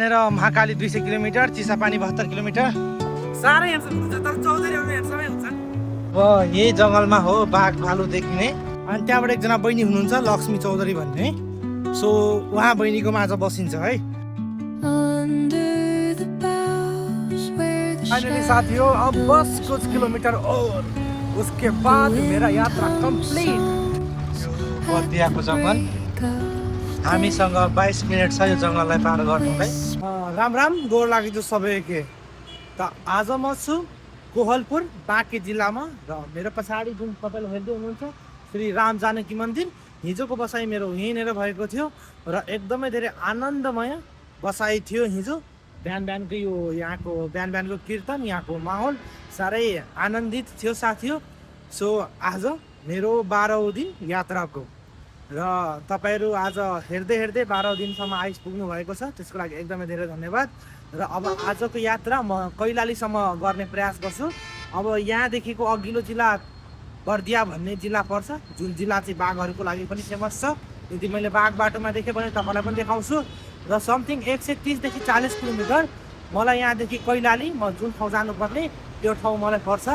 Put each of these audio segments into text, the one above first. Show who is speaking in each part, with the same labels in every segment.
Speaker 1: Mahakali 200 kilometre, Chisapani 72 kilometre.
Speaker 2: साह्रै हेर्छ तर चौधरी आउने सबै हुन्छन्।
Speaker 1: अब यही जङ्गलमा हो बाघ भालु देखिने। अनि त्यहाँबाट एकजना बहिनी हुनुहुन्छ लक्ष्मी चौधरी भन्ने। सो उहाँ बहिनीकोमा आज बसिन्छ है। फाइनली साथियों, अब बस कुछ किलोमीटर और उसके बाद मेरा यात्रा कंप्लीट। बर्दियाको जङ्गल, हामीसँग 22 मिनट छ यो जङ्गललाई पार गर्नुलाई। राम राम, गोर लागेको सबैके। त आज म छु कोहलपुर बाँके जिल्लामा र मेरो पछाडि जुन तपाईँले हेर्दै हुनुहुन्छ श्री राम जानकी मन्दिर। हिजोको बसाइ मेरो यहीँनिर भएको थियो र एकदमै धेरै आनन्दमय बसाइ थियो हिजो। बिहानको यो यहाँको बिहानको कीर्तन, यहाँको माहौल साह्रै आनन्दित थियो साथीहरू। सो आज मेरो 12औं दिन यात्राको र तपाईँहरू आज हेर्दै 12 दिनसम्म आइपुग्नु भएको छ, त्यसको लागि एकदमै धेरै धन्यवाद। र अब आजको यात्रा म कैलालीसम्म गर्ने प्रयास गर्छु। अब यहाँदेखिको अघिल्लो जिल्ला बर्दिया भन्ने जिल्ला पर्छ, जुन जिल्ला चाहिँ बाघहरूको लागि पनि फेमस छ। यदि मैले बाघ बाटोमा देखेँ भने तपाईँलाई पनि देखाउँछु। र समथिङ 130 देखि 40 किलोमिटर मलाई यहाँदेखि कैलाली म जुन ठाउँ जानुपर्ने त्यो ठाउँ मलाई पर्छ।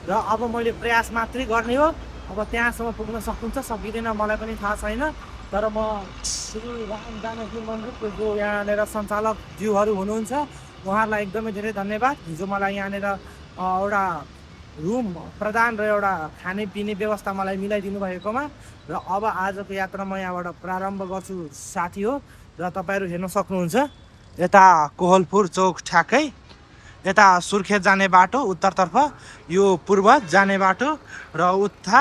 Speaker 1: र अब मैले प्रयास मात्रै गर्ने हो। अब त्यहाँसम्म पुग्न सकिन्छ सकिँदैन मलाई पनि थाहा छैन। तर म श्री राम जानकी मन्दिरको जो यहाँनिर सञ्चालक ज्यूहरू हुनुहुन्छ उहाँहरूलाई एकदमै धेरै धन्यवाद। हिजो मलाई यहाँनिर एउटा रुम प्रदान र एउटा खानेपिने व्यवस्था मलाई मिलाइदिनु भएकोमा। र अब आजको यात्रा म यहाँबाट प्रारम्भ गर्छु साथी हो। र तपाईँहरू हेर्न सक्नुहुन्छ यता कोहलपुर चौक ठ्याक्कै, यता सुर्खेत जाने बाटो उत्तरतर्फ, यो पूर्व जाने बाटो र उता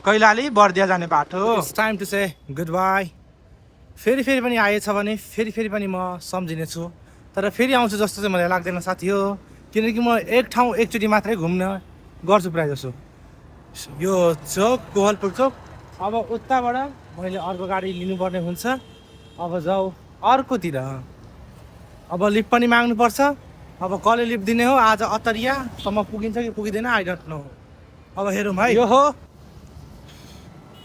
Speaker 1: कैलाली बर्दिया जाने बाटो। It's time to say goodbye. फेरि पनि आएछ भने फेरि पनि म सम्झिनेछु, तर फेरि आउँछु जस्तो चाहिँ मलाई लाग्दैन साथी हो। किनकि म एक ठाउँ एकचोटि मात्रै घुम्न गर्छु प्रायः जसो। यो चौक कोहलपुर चौक। अब उताबाट मैले अर्को गाडी लिनुपर्ने हुन्छ। अब जाऊ अर्कोतिर। अब लिफ्ट पनि माग्नुपर्छ। अब कसले लिफ्ट दिने हो आज अतरियासम्म पुगिन्छ कि पुगिँदैन आई डोन्ट नो। अब हेरौँ है। यो हो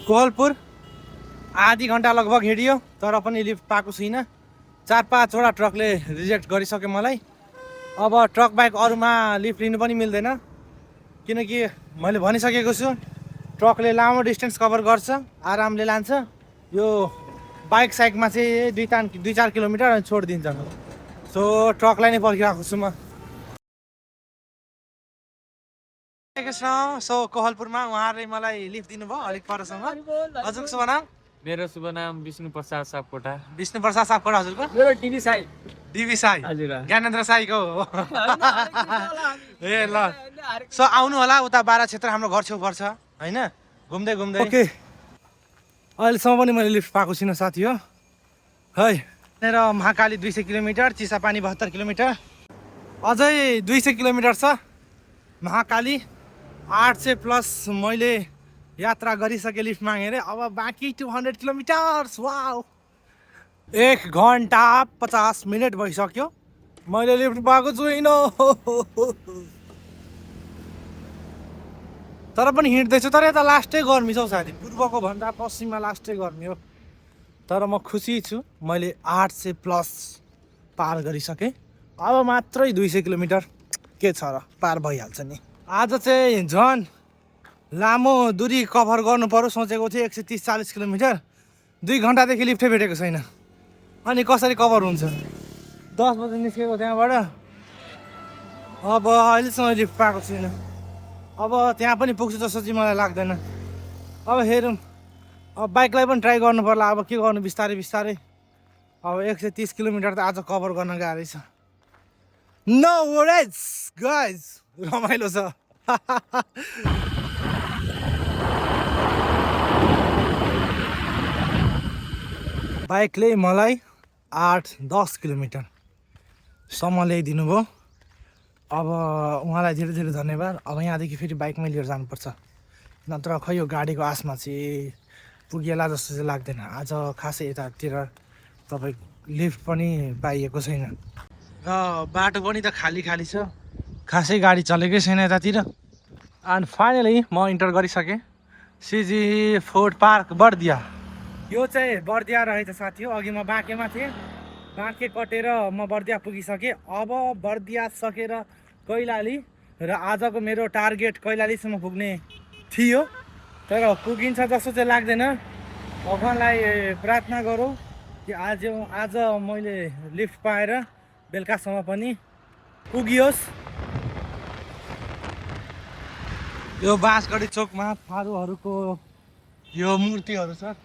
Speaker 1: कोहलपुर। आधी घन्टा लगभग हिँडियो तर पनि लिफ्ट पाएको छुइनँ। 4-5वटा ट्रकले रिजेक्ट गरिसक्यो मलाई। अब ट्रक बाइक अरूमा लिफ्ट लिनु पनि मिल्दैन, किनकि मैले भनिसकेको छु ट्रकले लामो डिस्टेन्स कभर गर्छ, आरामले लान्छ। यो बाइक साइकमा चाहिँ 2-4 किलोमिटर अनि छोडिदिन्छ। सो ट्रकलाई नै पर्खिरहेको छु म। सो कोहलपुरमा उहाँहरूले मलाई लिफ्ट दिनुभयो अलिक परसम्म। हजुरको शुभ नाम?
Speaker 2: मेरो शुभ नाम विष्णु प्रसाद सापकोटा।
Speaker 1: विष्णु प्रसाद सापकोटा। हजुरको?
Speaker 2: मेरो डिबी साई।
Speaker 1: डिबी साई
Speaker 2: हजुर,
Speaker 1: ज्ञानेन्द्र साईको हो। ए ल, सो आउनु होला, उता बारा क्षेत्र हाम्रो घर छेउ पर्छ होइन, घुम्दै घुम्दै। ओके, अहिलेसम्म पनि मैले लिफ्ट पाएको छुइनँ साथी हो है। र महाकाली 200 किलोमिटर, चिसापानी 72 किलोमिटर, अझै 200 किलोमिटर छ महाकाली। 800 प्लस मैले यात्रा गरिसकेँ लिफ्ट मागेर। अब बाँकी 200 किलोमिटर। वाउ, 1 घन्टा 50 मिनट भइसक्यो मैले लिफ्ट पाएको छुइनँ। तर पनि हिँड्दैछु। तर यता लास्टै गर्मी छ हौ साथी, पूर्वको भन्दा पश्चिममा लास्टै गर्मी हो। तर म खुसी छु मैले 800 प्लस पार गरिसकेँ। अब मात्रै 200 किलोमिटर के छ र, पार भइहाल्छ नि। आज चाहिँ झन् लामो दूरी कभर गर्नु पर्यो सोचेको थिएँ। 130-40 किलोमिटर 2 घन्टादेखि लिफ्टै भेटेको छैन। अनि कसरी कभर हुन्छ? 10 बजे निस्केको त्यहाँबाट, अब अहिलेसम्म लिफ्ट पाएको छुइनँ। अब त्यहाँ पनि पुग्छु जस्तो चाहिँ मलाई लाग्दैन। अब हेरौँ, अब बाइकलाई पनि ट्राई गर्नु पर्ला। अब के गर्नु, बिस्तारै। अब 130 किलोमिटर त आज कभर गर्न गाह्रै छ। नो वरिज गाइज, रमाइलो छ। बाइकले मलाई 8-10 किलोमिटरसम्म ल्याइदिनु भयो। अब उहाँलाई धेरै धेरै धन्यवाद। अब यहाँदेखि फेरि बाइकमै लिएर जानुपर्छ, नत्र खै यो गाडीको आसमा चाहिँ पुगिएला जस्तो चाहिँ लाग्दैन। आज खासै यतातिर तपाईँ लिफ्ट पनि पाइएको छैन र बाटो पनि त खाली छ, खासै गाडी चलेकै छैन यतातिर। एन्ड फाइनली म इन्टर गरिसकेँ सिजी फुड पार्क बर्दिया। यो चाहिँ बर्दिया रहेछ साथी हो। अघि म बाँकेमा थिएँ, बाँके कटेर म बर्दिया पुगिसकेँ। अब बर्दिया सकेर कैलाली र आजको मेरो टार्गेट कैलालीसम्म पुग्ने थियो, तर पुगिन्छ जस्तो चाहिँ लाग्दैन। भगवान्लाई प्रार्थना गरौँ कि आज मैले लिफ्ट पाएर बेलुकासम्म पनि पुगियोस्। यो बाँसगढी चोकमा थारूहरूको यो मूर्तिहरू छ,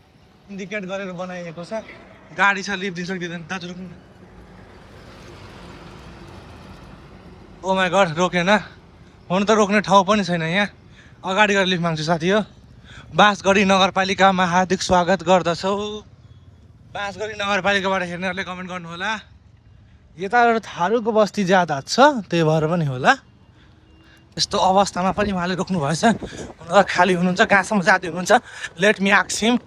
Speaker 1: इन्डिकेट गरेर बनाइएको छ। गाडी छ, लिफ्ट दिन सक्दिँदैन। दाजु रोक्नु न। ओ माई गड, रोकेन। हुन त रोक्ने ठाउँ पनि छैन यहाँ। अगाडि गएर लिफ्ट माग्छु साथी हो। बाँसगढी नगरपालिकामा हार्दिक स्वागत गर्दछौ। बाँसगढी नगरपालिकाबाट हेर्नेहरूले कमेन्ट गर्नुहोला। यता थारूको बस्ती ज्यादा छ, त्यही भएर पनि होला। यस्तो अवस्थामा पनि उहाँले रोक्नु भएछ। खाली हुनुहुन्छ, कहाँसम्म जाँदै हुनुहुन्छ? लेट मी आस्क हिम।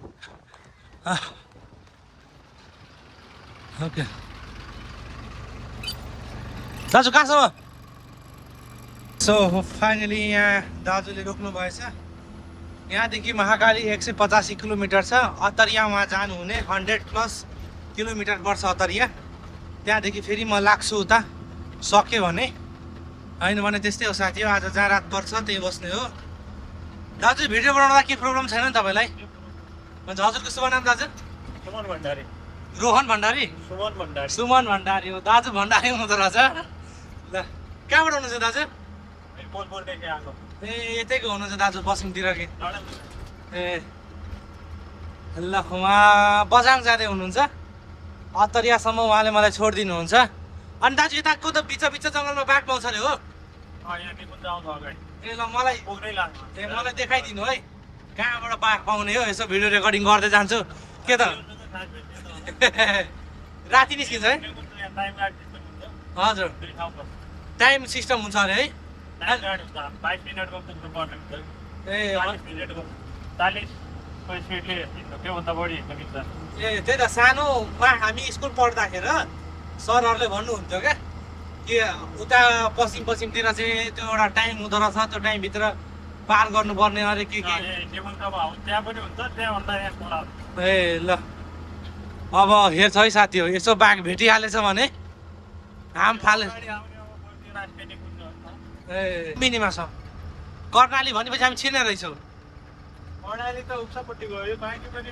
Speaker 1: ओके दाजु, कहाँसम्म? सो फाइनली यहाँ दाजुले रोक्नु भएछ। यहाँदेखि महाकाली 185 किलोमिटर छ। अतरिया उहाँ जानुहुने 100+ किलोमिटर पर्छ अतरिया। त्यहाँदेखि फेरि म लाग्छु उता, सक्यो भने। होइन भने त्यस्तै हो साथी हो। आज जहाँ रात पर्छ त्यही बस्ने हो। दाजु भिडियो बनाउँदा के प्रब्लम छैन नि तपाईँलाई? भन्छ हजुरको शुभ नाम दाजु?
Speaker 2: सुमन भण्डारी।
Speaker 1: रोहन भण्डारी?
Speaker 2: सुमन भण्डारी।
Speaker 1: सुमन भण्डारी हो दाजु। भण्डारी हुँदो रहेछ। ल कहाँबाट हुनुहुन्छ दाजु?
Speaker 2: बोलबोलदेखि आएको।
Speaker 1: ए यतैको हुनुहुन्छ दाजु, पश्चिमतिर कि? ए ल उहाँ बझाङ जाँदै हुनुहुन्छ। अतरियासम्म उहाँले मलाई छोडिदिनुहुन्छ। अनि दाजु यताको त बिच जङ्गलमा बाघ पाउँछ अरे हो? ए ल मलाई देखाइदिनु है, कहाँबाट बाघ पाउने हो। यसो भिडियो रेकर्डिङ गर्दै जान्छु। के त राति निस्किन्छ है? हजुर, टाइम सिस्टम हुन्छ अरे है? ए त्यही त सानोमा हामी स्कुल पढ्दाखेरि सरहरूले भन्नुहुन्थ्यो क्या कि उता पश्चिमतिर चाहिँ त्यो एउटा टाइम हुँदो रहेछ, त्यो टाइमभित्र पार गर्नुपर्ने अरे के। ए ल अब हेर्छ है साथी हो, यसो बाघ भेटिहालेछ भने हाम फाले। ए मिनिमा छ कर्णाली भनेपछि हामी छिर्ने रहेछौँ।
Speaker 2: कर्णाली त उक्सापट्टि गयो, बाँकी पनि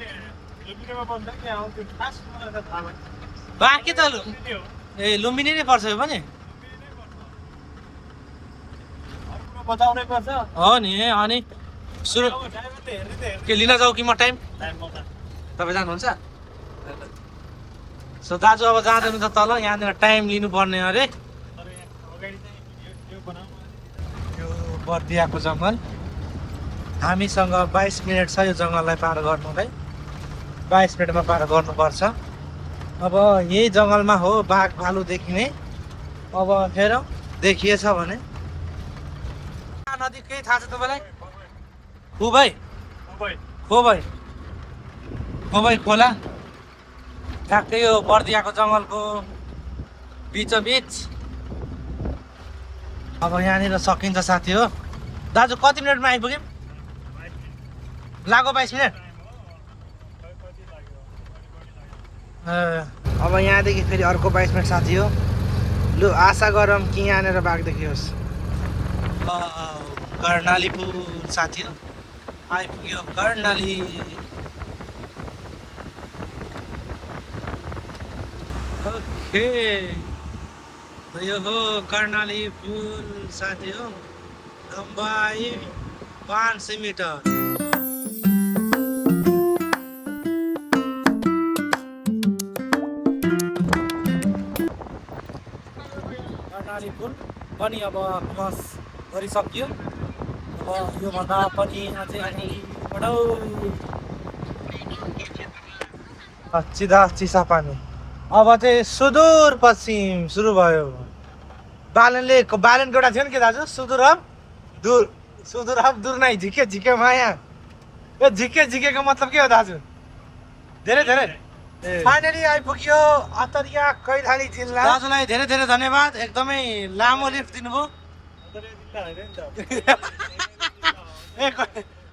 Speaker 2: लुम्बिनीमा पर्छ कि आउँथ्यो खास मलाई त थाहा भएन।
Speaker 1: बाँकी त ए लुम्बिनी नै पर्छ यो पनि?
Speaker 2: बताउनै पर्छ।
Speaker 1: हो नि। अनि सुरु के लिन जाऊ कि म टाइम? तपाईँ जानुहुन्छ? सो दाजु अब जाँदै हुनुहुन्छ तल, यहाँनिर टाइम लिनुपर्ने अरे। यो बर्दियाको जङ्गल, हामीसँग 22 मिनट छ यो जङ्गललाई पार गर्नुलाई। 22 मिनटमा पार गर्नुपर्छ। अब यही जङ्गलमा हो बाघ भालु देखिने। अब हेरौँ देखिएछ भने। नदी केही थाहा छ तपाईँलाई? खोबै खोला ठ्याक्कै यो बर्दियाको जङ्गलको बिचोबिच। अब यहाँनिर सकिन्छ साथी हो। दाजु कति मिनटमा आइपुग्यौँ? लाग्यो 22 मिनट। अब यहाँदेखि फेरि अर्को 22 मिनट साथी हो। लु आशा गरौँ कि यहाँनिर बाघ देखियोस्। कर्णाली पुल साथी हो, आइपुग्यो कर्णाली। ओके यो हो कर्णाली पुल साथी हो, लम्बाइ 500 मिटर। कर्णाली पुल पनि अब क्रस गरिसकियो। अब योभन्दा पनि अझै चिदा चिसापानी। अब चाहिँ सुदूर पश्चिम सुरु भयो। बालनको एउटा थियो नि के दाजु? सुदूर दूर नै झिके झिके माया। यो झिके झिकेको मतलब के हो दाजु? धेरै फाइनली आइपुग्यो अतरिया कैलाली जिल्ला। दाजुलाई धेरै धेरै धन्यवाद, एकदमै लामो लिफ्ट दिनुभयो।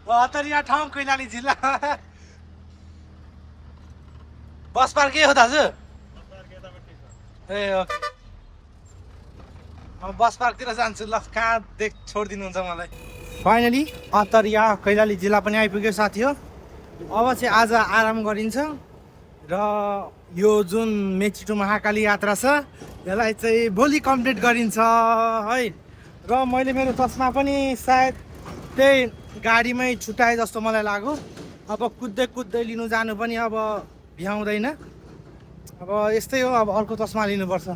Speaker 1: अतरिया ठाउँ कैलाली जिल्ला। बस पार्क के हो दाजु? ए ओके अब बस पार्कतिर जान्छु ल कहाँ छोडिदिनुहुन्छ मलाई फाइनली अत्तरिया कैलाली जिल्ला पनि आइपुग्यो साथी हो अब चाहिँ आज आराम गरिन्छ र यो जुन मेची टु महाकाली यात्रा छ यसलाई चाहिँ भोलि कम्प्लिट गरिन्छ है र मैले मेरो चस्मा पनि सायद त्यही गाडीमै छुट्याए जस्तो मलाई लाग्यो अब कुद्दै कुद्दै लिनु जानु पनि अब भ्याउँदैन अब यस्तै हो अब अर्को चस्मा लिनुपर्छ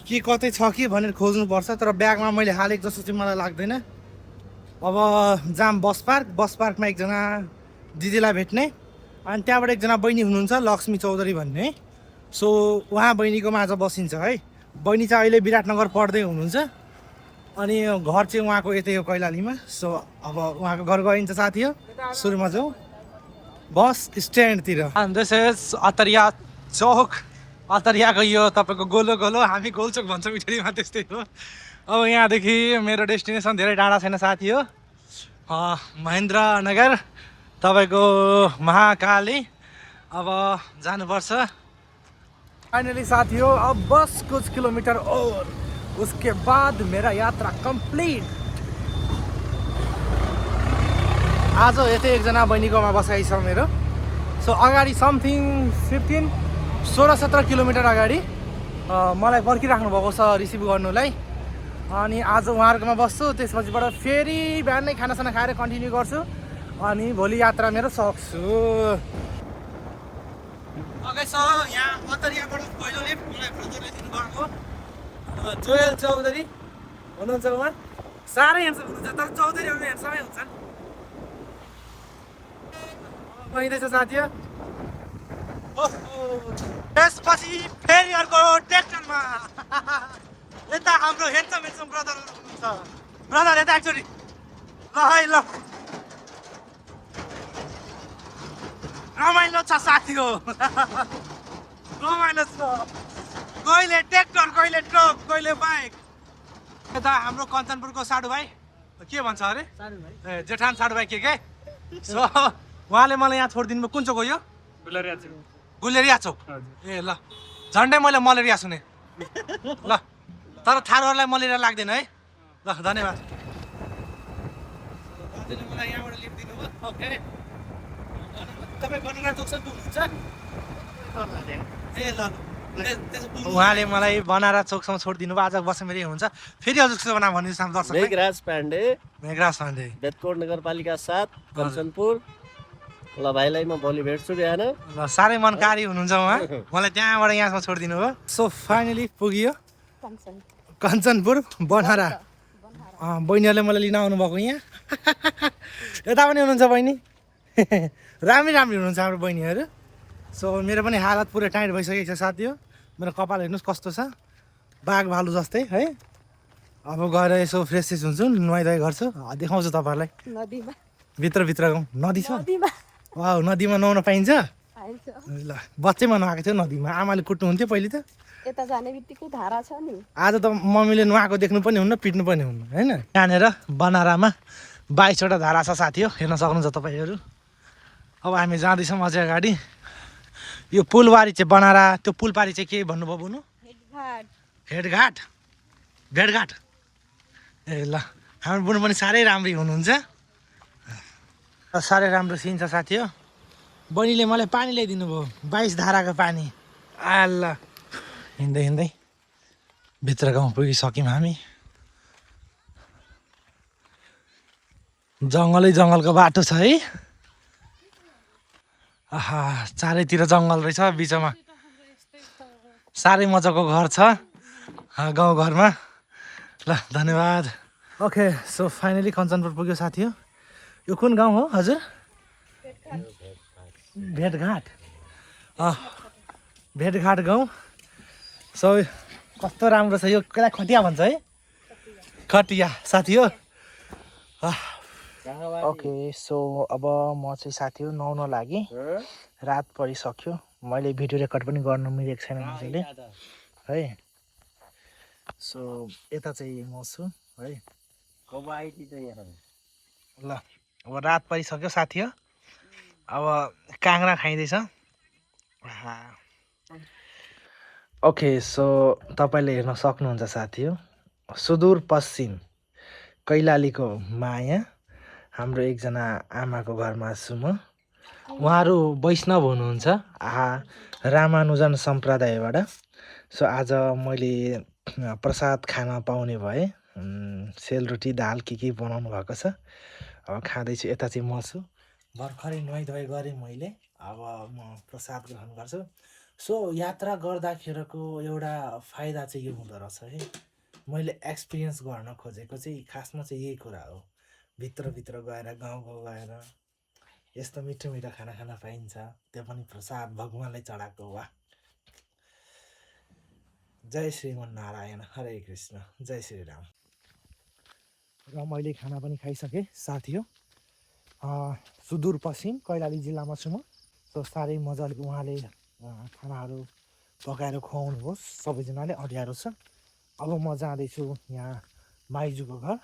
Speaker 1: के कतै छ कि भनेर खोज्नुपर्छ तर ब्यागमा मैले हालेको जस्तो चाहिँ मलाई लाग्दैन अब जाम बस पार्कमा एकजना दिदीलाई भेट्ने अनि त्यहाँबाट एकजना बहिनी हुनुहुन्छ लक्ष्मी चौधरी भन्ने सो उहाँ बहिनीकोमा आज बसिन्छ है बहिनी चाहिँ अहिले विराटनगर पढ्दै हुनुहुन्छ अनि घर चाहिँ उहाँको यतै हो कैलालीमा सो अब उहाँको घर गइन्छ साथी हो सुरुमा जाउँ बस स्ट्यान्डतिर दिस इज अत्तरिया चौक अत्तरियाको यो तपाईँको गोलो हामी गोलचोक भन्छौँ इटरीमा त्यस्तै हो अब यहाँदेखि मेरो डेस्टिनेसन धेरै टाढा छैन साथी हो महेन्द्रनगर तपाईँको महाकाली अब जानुपर्छ फाइनली साथी हो अब बस कुछ किलोमीटर और उसके बाद मेरा यात्रा कंप्लीट आज यतै एकजना बहिनीकोमा बसाइ छ मेरो सो अगाडि समथिङ 16-17 किलोमिटर अगाडि मलाई पर्खिराख्नु भएको छ रिसिभ गर्नुलाई अनि आज उहाँहरूकोमा बस्छु त्यसपछिबाट फेरि बिहानै खानासाना खाएर कन्टिन्यू गर्छु अनि भोलि यात्रा मेरो सक्छु ओके सो यहाँ अत्तरियाबाट पहिलो लेफ्ट मलाई ब्रदरले दिनुभएको जोयल चौधरी हुनुहुन्छ उहाँ साह्रै हेर्छ हुनुहुन्छ तर चौधरी आउने हेर्छमै हुन्छन् पहिँदैछ साथी हो त्यसपछि फेरि अर्को ट्र्याक्टरमा यता हाम्रो हेन्सम ब्रदर हुनुहुन्छ ब्रदर यता एकचोटि ल है ल रमाइलो छ साथी हो रमाइलो छ कहिले ट्र्याक्टर कहिले ट्रक कहिले बाइक यता हाम्रो कञ्चनपुरको साडु भाइ के भन्छ अरे ए जेठान साडु भाइ के सो उहाँले मलाई यहाँ छोडिदिनु कुन चोक हो यो गुलेरिया चोक ए ल झन्डै मैले मलेरिया सुने ल तर थारूहरूलाई मलेरिया लाग्दैन है ल धन्यवाद मलाई यहाँबाट लिफ्ट दिनुभयो ओके तपाईँ बनारस चोकसम्म पुग्नुहुन्छ ए ल उहाँले मलाई बनारस चोकसम्म छोडिदिनु भयो आज बसमेरै हुन्छ फेरि हजुरको नाम भनिदिनुहोस् हाम्रो दर्शक
Speaker 3: मेघराज पाण्डे बेतकोट नगरपालिका 7 कञ्चनपुर ल भाइलाई म भोलि भेट्छु बिहान
Speaker 1: ल साह्रै मनकारी हुनुहुन्छ उहाँ मलाई त्यहाँबाट यहाँसम्म छोडिदिनु भयो सो फाइनली पुगियो कञ्चनपुर बनहरा बहिनीहरूले मलाई लिन आउनुभएको यहाँ यता पनि हुनुहुन्छ बहिनी राम्रै हुनुहुन्छ हाम्रो बहिनीहरू सो मेरो पनि हालत पुरै टाइट भइसकेको छ साथी हो मेरो कपाल हेर्नुहोस् कस्तो छ बाघ भालु जस्तै है अब गएर यसो फ्रेस हुन्छु नुहाइधुवाइ गर्छु देखाउँछु तपाईँहरूलाई भित्र गाउँ नदी छ वा नदीमा नुहाउन पाइन्छ ल बच्चैमा नुहाएको थियो नदीमा आमाले कुट्नुहुन्थ्यो पहिले त
Speaker 4: यता जाने बित्तिकै धारा छ नि
Speaker 1: आज त मम्मीले नुहाएको देख्नु पनि हुन्न पिट्नु पनि हुन्न होइन यहाँनिर बनारामा 22वटा धारा छ साथी हो हेर्न सक्नुहुन्छ तपाईँहरू अब हामी जाँदैछौँ अझै अगाडि यो पुलबारी चाहिँ बनारा त्यो पुलबारी चाहिँ के भन्नुभयो बुनु भेटघाट ए ल हाम्रो बुनु पनि साह्रै राम्री हुनुहुन्छ साह्रै राम्रो सिन छ साथी हो बहिनीले मलाई पानी ल्याइदिनु भयो 22 धाराको पानी ल हिँड्दै भित्र गाउँ पुगिसक्यौँ हामी जङ्गलको बाटो छ है आहा चारैतिर जङ्गल रहेछ बिचमा साह्रै मजाको घर छ गाउँघरमा ल धन्यवाद ओके सो फाइनली कञ्चनपुर पुग्यो साथी हो यो कुन गाउँ हो हजुर भेटघाट गाउँ सो कस्तो राम्रो छ यो कसलाई खटिया भन्छ है खटिया साथी हो ओके सो अब म चाहिँ साथी हो नुहाउन लागेँ रात परिसक्यो मैले भिडियो रेकर्ड पनि गर्न मिलेको छैन मजाले है सो यता चाहिँ म छु है ल अब रात परिसक्यो साथी हो अब काँक्रा खाइँदैछ ओके सो तपाईँले हेर्न सक्नुहुन्छ साथी हो सुदूरपश्चिम कैलालीको माया हाम्रो एकजना आमाको घरमा छु म उहाँहरू वैष्णव हुनुहुन्छ रामानुजन सम्प्रदायबाट सो आज मैले प्रसाद खान पाउने भए सेलरोटी दाल के बनाउनु भएको छ अब खाँदैछु यता चाहिँ म छु भर्खरै नुहाइधुवाइ गरेँ मैले अब म प्रसाद ग्रहण गर्छु सो यात्रा गर्दाखेरिको एउटा फाइदा चाहिँ यो हुँदो रहेछ है मैले एक्सपिरियन्स गर्न खोजेको चाहिँ खासमा चाहिँ यही कुरा हो भित्रभित्र गएर गाउँ गएर यस्तो मिठो मिठो खाना खान पाइन्छ त्यो पनि प्रसाद भगवानलाई चढाएको वा जय श्रीमन्नारायण हरे कृष्ण जय श्रीराम र मैले खाना पनि खाइसकेँ साथी हो सुदूरपश्चिम कैलाली जिल्लामा छु म सो साह्रै मजाले उहाँले खानाहरू पकाएर खुवाउनुहोस् सबैजनाले अँध्यारो छ अब म जाँदैछु यहाँ माइजूको घर